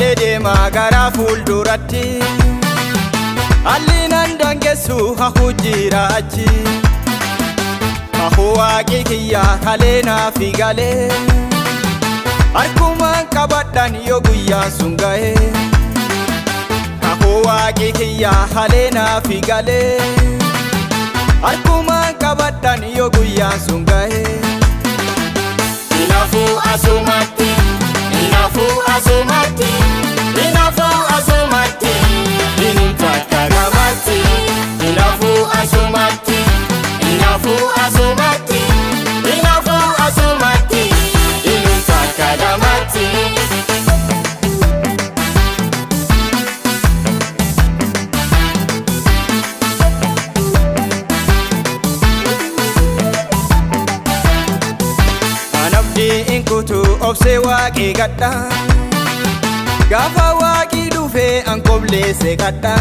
Jabaadhee deemaa gara fuulduratti. Halli nan dangessu hahuu jira achi. Hahuu waaqii kiyyaa kalee naaf galee. Harkumaan qabadhan yoo guyyaan sun ga'e. Hahuu waaqii kiyyaa kalee naaf galee. Harkumaan qabadhan yoo guyyaan sun ga'e. Inafuu asumatti, inafuu asumatti, inafuu asumatti, inumtu akka namaatti. Inafuu asumatti, inafuu asumatti, inafuu asumatti, inumtu akka namaatti. Anabdii inkutu obsee waaqii gadha. Gaafa waaqii dhufee an kobleesse kadha.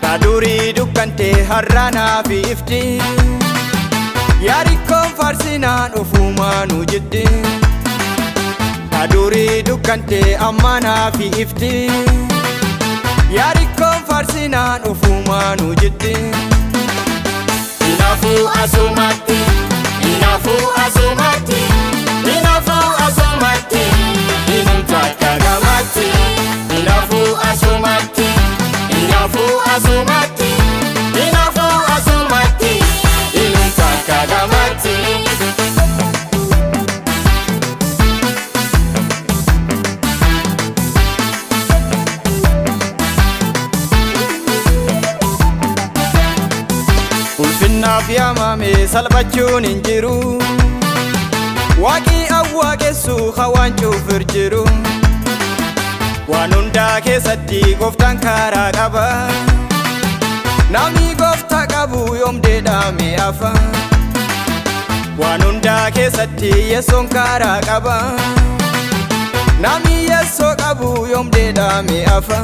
Ta durii dukkantee har'a naaf ifti. Yaarikkoon faarsinaan ofumaa nu jiddi. Ta durii dukkantee amma naaf ifti. Yaarikkoon faarsinaan ofumaa nu jiddi. Inafuu asumatti, inafuu asumatti, inafuu asumatti, inumtu akka namaatti. Inafuu asumatti, inafuu asumatti, inafuu asumatti, inumtu akka namaatti. Ulfinnaaf yaamame salphachuun hin jiru. Waaqii awwaaqessu hawaan cuufir jiru. Waan hundaa keessatti gooftaan karaa qaba. Namni gooftaa qabu yoom deedhame hafa. Waan hundaa keessatti yeessoon karaa qaba. Namni yeessoo qabu yoom deedhame hafa.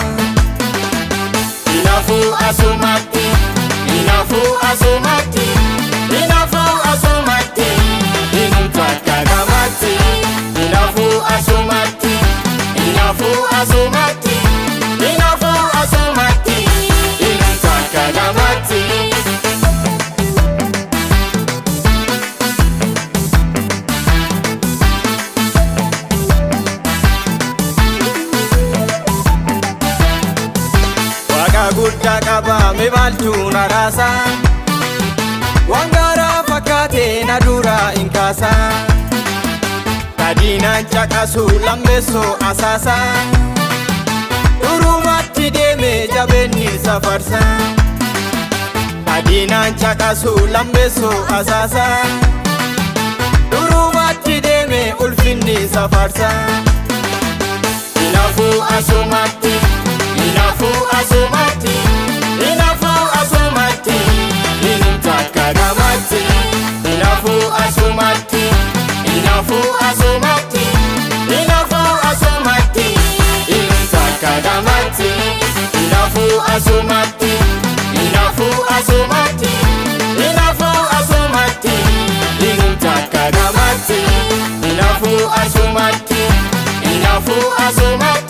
Inafuu asumatti, inafuu asumatti, inafuu asumatti, inumtu akka namaatti. Inafuu asumatti, inafuu asumatti, inafuu asumatti, inumtu akka namaatti. Waaqa guddaa qabame maaltu na raasa? Waan gaaraa fakkaate na duraa hin kaasa. Kadiinaan caqasu lammeessoo asaasa. Durumatti deeme jabeenni safarsa. Kadiinaan caqasu lammeessoo asaasa. Durumatti deeme ulfinni safarsa. Inafuu asumatti, inafuu asumatti, inafuu asumatti, inumtu akka namaatti. Inafuu asumatti, inafuu asumatti, inafuu asumatti, inumtu akka namaatti. Inafuu asumatti, inafuu asumatti, inafuu asumatti, inumtu akka namaatti. Inafuu asumatti, inafuu asumatti.